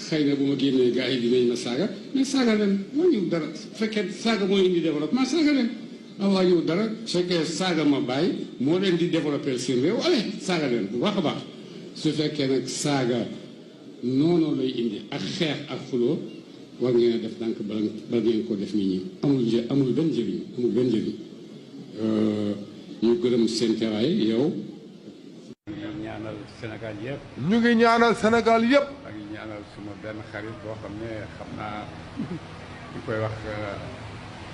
xëy na bu ma génnee gars yi dinañ ma saaga mais saaga leen wàññiwul dara su fekkee saaga mooy indi développement saaga leen wàññiwul dara su fekkee saaga ma bàyyi moo leen di développer seen réew allez saaga leen bu baax a baax su fekkee nag saaga noonu lay indi ak xeex ak xuloo war ngeen a def donc ba ngeen ko def nit ñi amul benn njëriñ ñu gërëm seen teraay yow. ñaanal Sénégal yëpp. ñu ngi ñaanal Sénégal yëpp. ak ñaanal suma benn xarit boo xam ne xam naa ñu koy wax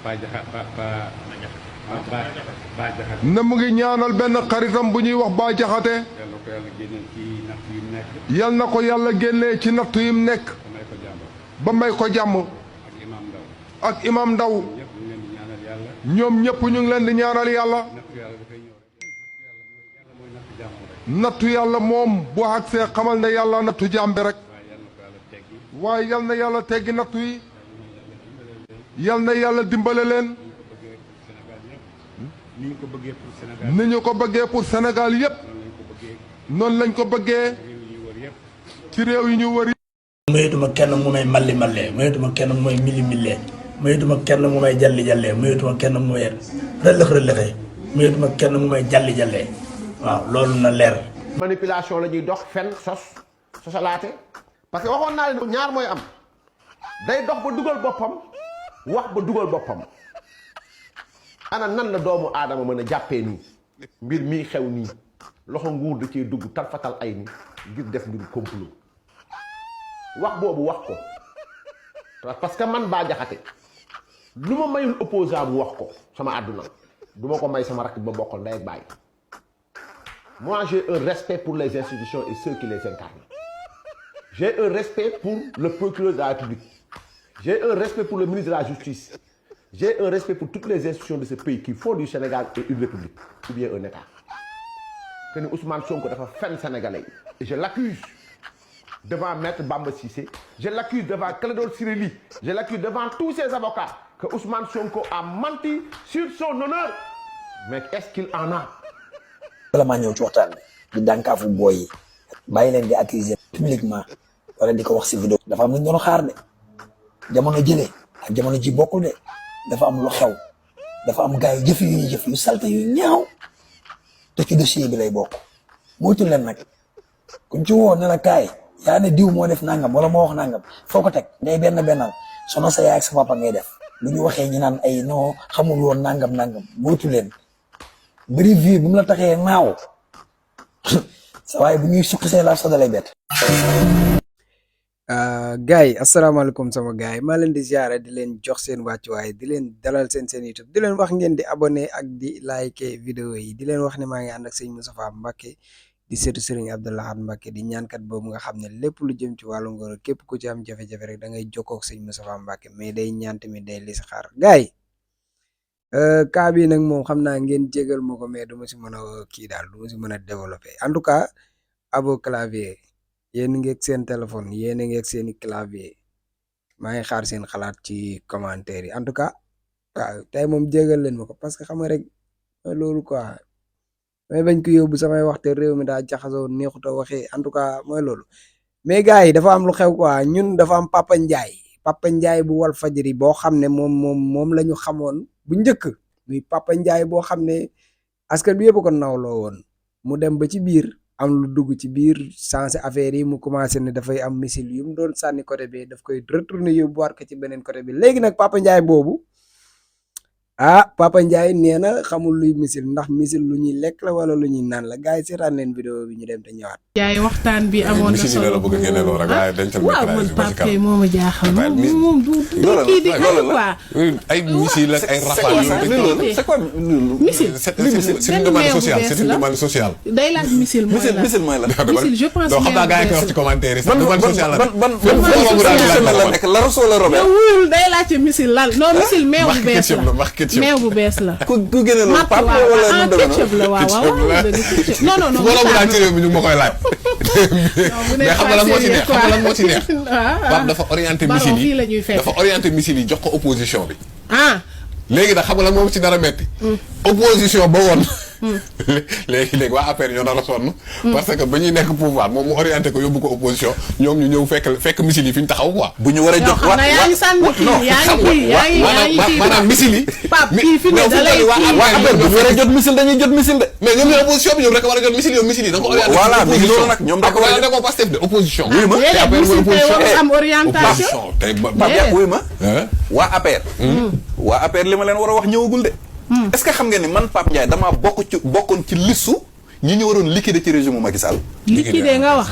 Ba Jaxate. na mu ngi ñaanal benn xaritam bu ñuy wax Ba Jaxate. yal na ko yàlla génnee ci natt yu mu nekk. yal na ko yàlla génnee ci natt yu mu nekk. ba may ko jàmm. ak Imam Ndaw. ñoom ñëpp ñu ngi leen di ñaanal yàlla. nattu yàlla moom bu àgsee xamal ne yàlla nattu jaam bi rek. waaye yal na yàlla teggi nattu yi. yal na yàlla dimbale leen. ni ñu ko bëggee pour Sénégal. ni ñu ko bëggee pour Sénégal yëpp. noonu lañ ko bëggee. ci réew yi ñu wër yi. mayetuma kenn mu may malli mallee mayetuma kenn mu may mili millee mayetuma kenn mu may jalli jallee mayetuma kenn mu may rëllëx rëllëxee mayetuma kenn mu may jalli jallee waaw loolu na leer. manipulation la ñuy dox fen sosalaate parce que waxoon naa leen ñaar mooy am day dox ba dugal boppam wax ba dugal boppam ana nan la doomu aadama mën a jàppee nii mbir mii xew nii loxo nguur da cee dugg tarfatal ay ni ngir def mbiru complot wax boobu wax ko parce que man Bah Diakhaté lu ma mayul opposant bu wax ko sama àdduna du ma ko may sama rakk bi ma bokkal ndey ak baay. Moi, j'ai un respect pour les institutions et ceux qui les incarnent. J'ai un respect pour le procureur de la République. J'ai un respect pour le ministre de la Justice. J'ai un respect pour toutes les institutions de ce pays qui font du Sénégal une république ou bien un État. Que Ousmane Sonko dafa fen sénégalais. Et je l'accuse devant Maître Bamba Cissé. Je l'accuse devant Clédor Ciré Ly. Je l'accuse devant tous ses avocats que Ousmane Sonko a menti sur son honneur. Mais est-ce qu'il en a? bala maa ñëw ci waxtaan bi di dànkaafu booy yi bàyyi leen di accuser publiquement wala di ko wax si vidéo dafa am lu ñu doon xaar de jamono jëlee ak jamono ji bokkul de dafa am lu xew dafa am gars yi jëf yu ñuy jëf yu salte yu ñaaw te ci dossier bi lay bokk moytu leen nag kuñ ci woo ne la kaay yaa ne diw moo def nangam wala moo wax nangam foo ko teg ngay bennal sono sa yaay ak sa papa ngay def lu ñu waxee ñu naan ay non xamul woon nangam moytu leen bëri vie bu mu la taxee naaw sa waaye bu ñuy suqisee la sa dalay bett. gars yi asalaamaaleykum sama gars yi maa leen di ziare di leen jox seen wàccuwaay di leen dalal seen YouTube di leen wax ngeen di abonné ak di like vidéo yi di leen wax ne maa ngi ànd ak sëñ Moustapha Mbacké di seetu Serigne Abdou Lahad Mbacké di ñaankat boobu nga xam ne lépp lu jëm ci wàllu ngóor képp ku ci am jafe-jafe rek da ngay jokkoo ak sëñ Moustapha Mbacké mais day ñaan tamit day lis xaar gars yi cas bi nag moom xam naa ngeen jégal ma ko mais du ma si mën a kii daal du ma si mën a développé en tout cas abo clavier yéen ngeeg seen téléphone yéen ngeeg seeni clavier maa ngi xaar seen xalaat ci commentaire yi en tout cas waaw tey moom jégal leen ma ko parce que xam nga rek loolu quoi may bañ ko yóbbu samay waxte réew mi daa jaxasoo neexut a waxee en tout cas mooy loolu mais gars yi dafa am lu xew quoi ñun dafa am Papa Ndiaye bu wal fajiri boo xam ne moom la ñu xamoon bu njëkk muy Papa Ndiaye boo xam ne askan bi yëpp ko nawloo woon mu dem ba ci biir am lu dugg ci biir sensé affaire yi mu commencé ne dafay am missile yu mu doon sànni côté bi daf koy retourner yóbbuwaat ko ci beneen côté bi léegi nag Papa Ndiaye boobu Papa Ndiaye nee na xamul luy missile ndax missile lu ñuy lekk la wala lu ñuy naan la gars yi seetaan leen vidéo bi ñu dem te ñëwaat. yaay waxtaan bi amoon na solo bu waaw man Pape moo ma jaaxal moom du kii di quoi ay missile ak ay rafale c'est quoi missile c'est une demande sociale c'est une demande sociale day laaj missile mooy la missile je pense xam naa gars yi koy wax ci commentaire yi demande sociale la Rousseau la Robert wuyul day laaj missile lan non missile meew bu bees la meew bu bees la ku gënal la Pape wala ketchup la waaw non wala bu daan ci réew mi ñu ma koy laaj mais xam nga lan moo ci neex Pape dafa orienté missile yi dafa orienté missile yi jox ko opposition bi léegi nag xam nga lan moom ci dara metti opposition ba woon léegi waa APR ñoo nar a sonn. parce que ba ñuy nekk pouvoir moom mu orienté ko yóbbu ko opposition ñoom ñu ñëw fekk misil yi fi ñu taxaw quoi. bu ñu war a jot yaa ngi sànni kii yaa ngi maanaam misil yi. Pape kii fi ne da lay waa APR bu ñu war a jot misil dañuy jot misil de. mais ñoom ñooy opposition bi ñoom rek war a jot misil yow misil yi da nga ko orienté. voilà mi ngi loolu nag ñoom da ko war a da ko Pastef de opposition. wuy ma am orientation. wuy ma waa APR. waa APR li ma leen war a wax ñëwagul de. est-ce que xam ngeen ni man Pape Ndiaye damaa bokkoon ci listu ñi ñu waroon liquider ci régime Macky Sall. liquider nga wax.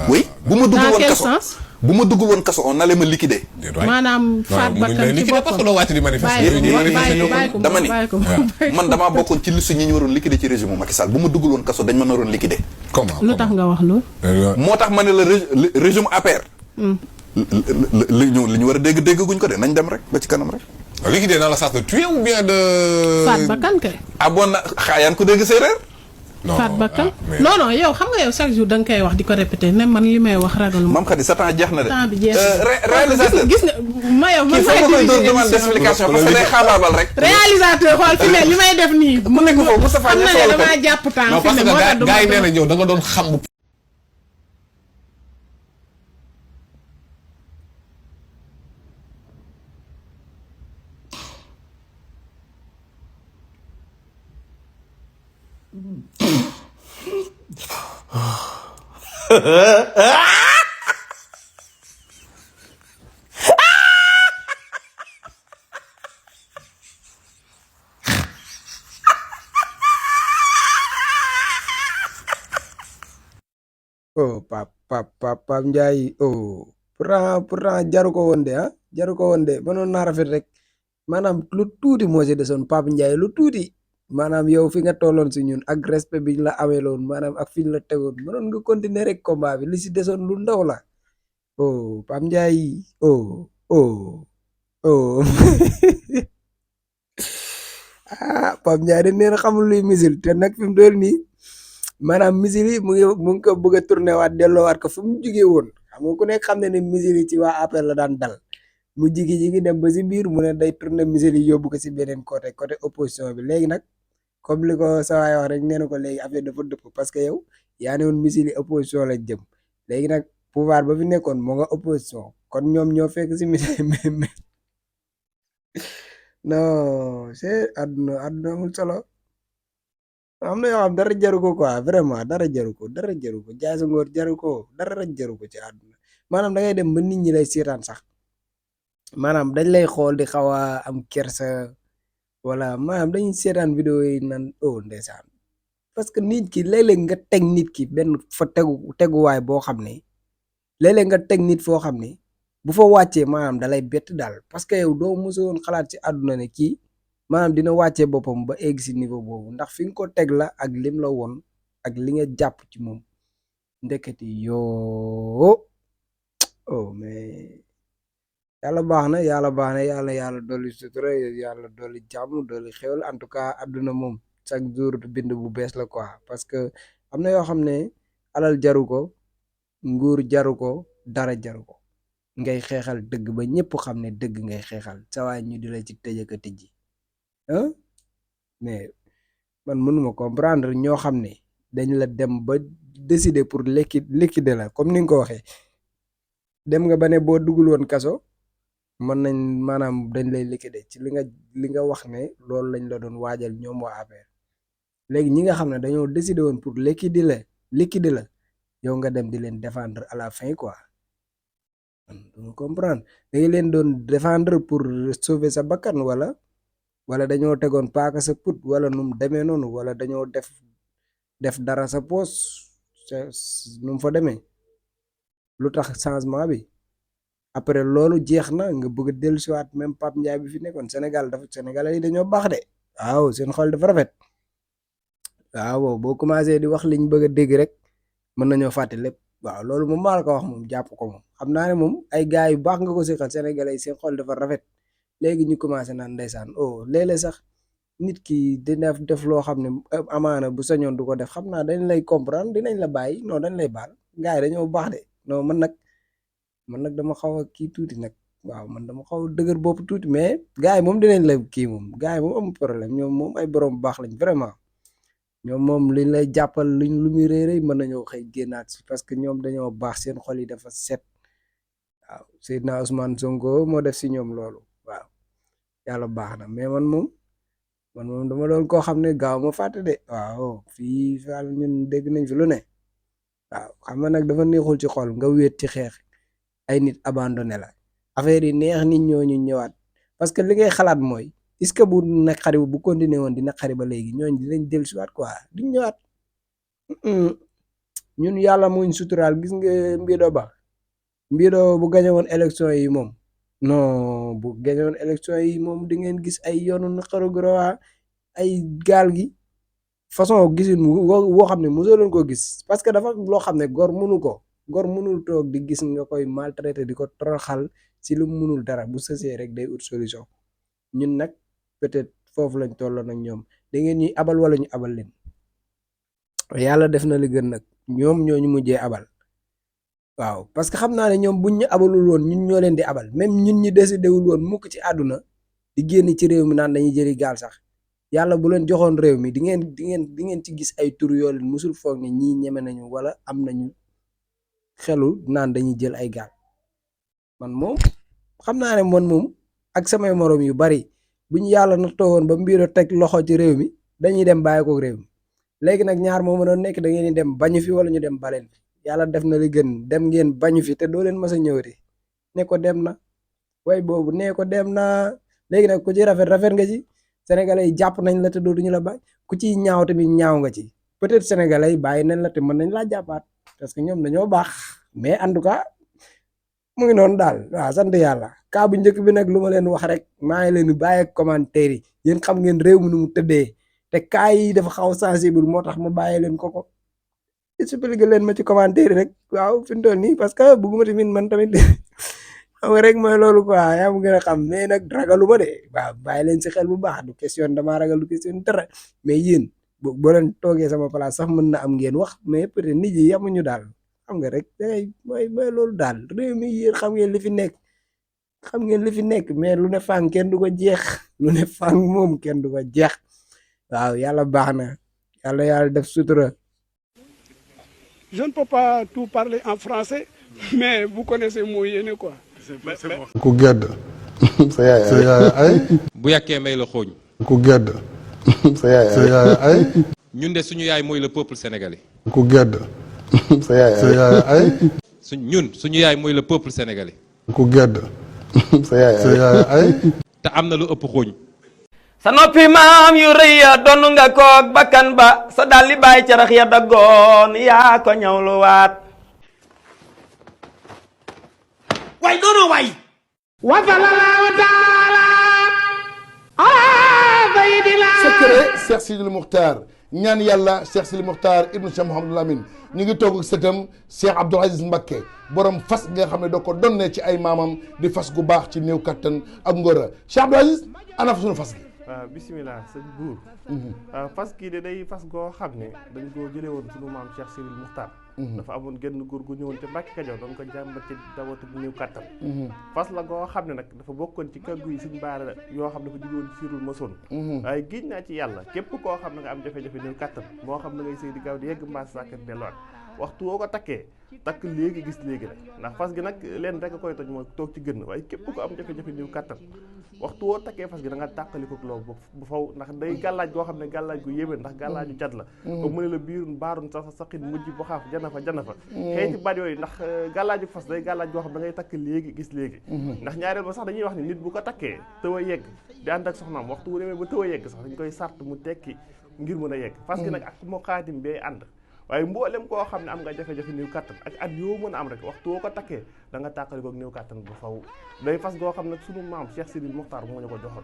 oui bu ma duggul woon kaso. sens. bu ma duggul woon kaso on allait ma liquider. maanaam faat bakkan ci boppam parce que doo wàcc di manifester. dama ni man damaa bokkoon ci listu ñi ñu waroon liquider ci régime Macky Sall bu ma duggul woon kaso dañ ma naroon liquider. comment lu tax nga wax loolu. moo tax ma ne la régime APR. li ñu war a dégg guñ ko de nañ dem rek ba ci kanam rek. liquider dans le sens de tuer ou bien de. faat bakkan kay. bon na xaayaan ko dégg séeréer. non faat bakkan non yow xam nga yow chaque jour da nga koy wax di ko répéter ne man li may wax ragal ma. Mame Khady sa temps jeex na de. temps bi jeex na réalisateur gis nga ma yow man. kii koy door demande d'explication parce que day xaabaabal rek. réalisateur xool fi ne li may def nii. mu nekk foofu Moustapha xam na ne damaa jàpp temps fi ne moo tax du ma gars yi nee na ñëw da nga doon xam. oh Pape Ndiaye oh pourtant jaru ko woon de jaru ko woon de mënoon naa rafet rek maanaam lu tuuti moo ci desoon Pape Ndiaye lu tuuti maanaam yow fi nga tolloon si ñun ak respect bi la amee loon maanaam ak fi ñu la tegoon mënoon nga continuer rek combat bi li si desoon lu ndaw la oh Pape Ndiaye oh Pape Ndiaye dañ leen xamul luy misil te nag fi mu doon nii. maanaam misil yi mu ngi ko bëgg a tourné waat delloowaat ko fu mu jugee woon xam nga ku nekk xam ne ne misil yi ci waa APR la daan dal mu jigi dem ba si biir mu ne day tourné misil yi yóbbu ko si beneen côté opposition bi léegi nag comme li ko sa waay wax rek nee na ko léegi affaire dafa dëpp parce que yow yaa ne woon misil yi opposition lañ jëm léegi nag pouvoir ba fi nekkoon moo nga opposition kon ñoom ñoo fekk si misil non c'est àdduna amul solo. am na yoo xam dara jaru ko quoi vraiment dara jaru ko jaay sa ngóor jaru ko dara jaru ko ci àdduna maanaam da ngay dem ba nit ñi lay seetaan sax maanaam dañ lay xool di xaw a am kersa wala maanaam dañuy seetaan vidéo yi nan oh ndeysaan parce que nit ki léeg-léeg nga teg nit ki benn fa teguwaay boo xam ne léeg-léeg nga teg nit foo xam ne bu fa wàccee maanaam dalay bett daal parce que yow doo mosoon xalaat ci àdduna ne kii maanaam dina wàccee boppam ba egg si niveau boobu ndax fi nga ko teg la ak lim la woon ak li nga jàpp ci moom ndeketi yoo oh mais yàlla baax na yàlla dolli sutura yàlla dolli jàmm dolli xéwal en tout cas àdduna moom chaque jour bind bu bees la quoi parce que am na yoo xam ne alal jaru ko nguur jaru ko dara jaru ko ngay xeexal dëgg ba ñëpp xam ne dëgg ngay xeexal sa waay ñu di la ci tëjëka tëjji mais man mënuma comprendre ñoo xam ne dañ la dem ba décider pour liquider la comme ni nga ko waxee dem nga ba ne boo duggul woon kaso mën nañ maanaam dañ lay liquider ci li nga wax ne loolu lañ la doon waajal ñoom waa APR léegi ñi nga xam ne dañoo décider woon pour liquider la yow nga dem di leen défendre à la fin quoi man duma comprendre da nga leen doon défendre pour sauver sa bakkan wala dañoo tegoon paaka sa put wala nu mu demee noonu wala dañoo def dara sa poos nu mu fa demee lu tax changement bi après loolu jeex na nga bëgg a dellusiwaat même Pape Ndiaye bi fi nekkoon Sénégalais yi dañoo baax de waaw seen xol dafa rafet waaw boo commencé di wax liñ bëgg a dégg rek mën nañoo fàtte lépp waaw loolu moom maa la ko wax moom jàpp ko moom xam naa ne moom ay gars yu baax nga ko seqal Sénégalais yi seen xol dafa rafet. léegi ñu commencé naan ndeysaan oh léeg-léeg sax nit ki dina def loo xam ne amaana bu sañoon du ko def xam naa dañ lay comprendre dinañ la bàyyi non dañ lay baal gars yi dañoo baax de non man nag dama xaw a kii tuuti nag waaw man dama xaw a dëgër bopp tuuti mais gars yi moom dinañ la kii moom gars yi moom amul problème ñoom moom ay borom baax lañ vraiment ñoom moom liñ lay jàppal luñ lu muy rëy rëy mën nañoo xëy génnaat si parce que ñoom dañoo baax seen xol yi dafa set waaw Seydina Ousmane Sonko moo def si ñoom loolu waaw yàlla baax na mais man moom dama doon koo xam ne gaaw ma fàtte de waaw fii faal ñun dégg nañ fi lu ne waaw xam nga nag dafa neexul ci xol nga wéet ci xeex ay nit abandonné la affaire yi neex nit ñooñu ñëwaat parce que li ngay xalaat mooy est-ce que bu naqari bu continuer woon di naqari ba léegi ñooñu dinañ dellusiwaat quoi duñ ñëwaat ñun yàlla muñ suturaal gis nga Mbido bu gañe woon élection yi moom non bu gañe woon élection yi moom di ngeen gis ay yoonu naqaru gorowa ay gaal gi façon gisin woo xam ne mosoo leen ko gis parce que dafa loo xam ne gor mënul toog di gis nga koy maltraité di ko toroxal si lu mënul dara bu sësee rek day ut solution ñun nag peut-être foofu lañ tolloon ak ñoom da ngeen ñuy abal wala ñu abal leen yàlla def na li gën nag ñoom ñoo ñu mujjee abal waaw parce que xam naa ne ñoom buñ ñu abalul woon ñun ñoo leen di abal même ñun ñi décidé wul woon mukk ci àdduna di génn ci réew mi naan dañuy jëri gaal sax yàlla bu leen joxoon réew mi di ngeen ci gis ay tur yoo leen musul foog ne ñii ñeme nañu wala am nañu xelu naan dañuy jël ay gaal man moom xam naa ne man moom ak samay morom yu bari bu ñu yàlla nattoo woon ba Mbido teg loxo ci réew mi dañuy dem bàyyi ko réew mi léegi nag ñaar moo mënoon nekk da ngeen di dem bañu fi wala ñu dem baleen fi yàlla def na li gën dem ngeen bañu fi te doo leen mës a ñëwati ne ko dem na way boobu nee ko dem na léegi nag ku ci rafet nga ci sénégalais yi jàpp nañ la te dootuñu la bàyyi ku ciy ñaaw tamit ñaaw nga ci peut-être sénégalais yi bàyyi nañ la te mën nañ laa jàppaat parce que ñoom dañoo baax mais en tout cas mu ngi noonu daal waaw sant yàlla kaa bu njëkk bi nag lu ma leen wax rek maa ngi leen di bàyyi ak commentaire yi yéen xam ngeen réew mi nu mu tëddee te kaa yi dafa xaw sensible moo tax ma bàyyi leen ko expliqué leen ma ci commentaire rek waaw fi mu toll nii parce que bëgguma tamit man tamit xam nga rek mooy loolu quoi yaa mu gën a xam mais nag ragalu ma de waaw bàyyi leen si xel bu baax du question damaa ragal du question dara mais yéen boo leen toogee sama place sax mën na am ngeen wax mais peut-être nit yi yamuñu daal xam nga rek dangay mooy loolu daal réew mi yéen xam ngeen li fi nekk mais lu ne fang kenn du ko jeex lu ne fang moom kenn du ko jeex waaw yàlla baax na yàlla def sutura. Je ne peux pas tout parler en français, mais vous connaissez mon yéene quoi. ku gedd sa yaay ay bu yàkkee may la xooñ. ku gedd sa yaay ay ñun de suñu yaay mooy le peuple sénégalais. ku gedd sa yaay ay suñu yaay mooy le peuple sénégalais. ku gedd sa yaay ay te am na lu ëpp xooñ. sa noppi maam yu rëy ya doon nga koog bakkan ba sa dalli bàyyi carax ya daggoon yaa ko ñawlu waat waay doono waay wa sallallahu taala ala sayyidina secret Cheikh Sidil Muxtaar ñaan yàlla Cheikh Sidil Muxtaar ibnu Cheikh Mouhamadul Amin ñu ngi toog ak sëtam Cheikh Abdoul Aziz Mbacké borom fas nga xam ne doo ko donnee ci ay maamam di fas gu baax ci néew kattan ak ngóora Cheikh Abdoul Aziz ana fa sunu fas gi. waaw bisimilah sëñ buur fas kii de day fas goo xam ne dañ koo jëlee woon sunu maam Cheikh Sidil Muxtaar dafa amoon genn góor gu ñëwoon te Mbàkke Kajoor doon ko jàmbat ci dawatu bu néew kattan fas la goo xam ne nag dafa bokkoon ci kàggu yi suñ baara yoo xam ne dafa jóge woon siirul masoon waaye giñ naa ci yàlla képp koo xam ne nga am jafe-jafe néew kattan moo xam ne ngay sëy di gaaw di yegg mbaas sàkkat delluwaat waxtu woo ko takkee takk léegi gis léegi rek ndax fas gi nag leen rek a koy toj mooy toog ci gën waaye képp ko am jafe-jafe néew kattan waxtu woo takkee fas gi da nga tàqaliko loolu bu faw ndax day gàllaaj goo xam ne gàllaaj gu yéeme ndax gàllaaju cat la ba mu ne la biirun baarun sa saqin mujj bu xaaf jana fa xëy ci baat yooyu ndax gàllaaju fas day gàllaaj goo xam ne da ngay takk léegi gis léegi ndax ñaareel ba sax dañuy wax ni nit bu ko takkee tëw a yegg di ànd ak soxnaam waxtu wu demee ba tëw a yegg sax dañ koy sart mu tekki ngir mën a yegg fas gi nag ak moo xaatim bee ànd waaye mboolem koo xam ne am nga jafe-jafe néew kattan ak at yoo mën a am rek waxtu woo ko takkee da nga tàqali koog néew kattan bu faw day fas goo xam ne sunu maam Cheikh Sidil Muxtaar moo ñu ko joxoon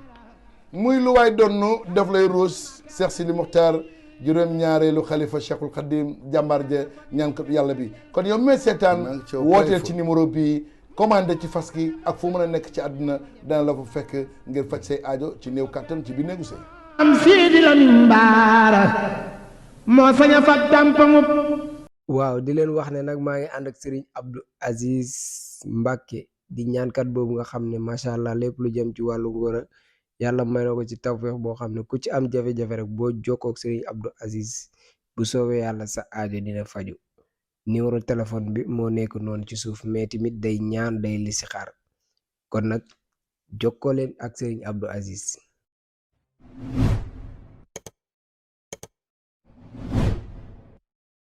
muy lu waay donnu daf lay ruus Cheikh Sidil Muxtaar juróom-ñaareelu xalifa Cheikhul Khadim jàmbaar ja ñaan ko yàlla bi kon yow mee seetaan wooteel ci numéro bii commandé ci fas gi ak fu mën a nekk ci àdduna dana la fa fekk ngir faj say aajo ci néew kattan ci biir néegu sëy am Sidi Lamin Baara moo sañ a fat tàmpamu waaw di leen wax ne nag maa ngi ànd ak Serigne Abdou Aziz Mbacké di ñaankat boobu nga xam ne macha allah lépp lu jëm ci wàllu ngóora yàlla may na ko ci tawfeex boo xam ne ku ci am jafe-jafe rek boo jokkoo ak Serigne Abdou Aziz bu soobee yàlla sa aajo dina faju numéro téléphone bi moo nekk noonu ci suuf mais tamit day ñaan day listixaar kon nag jokkoo leen ak Serigne Abdou Aziz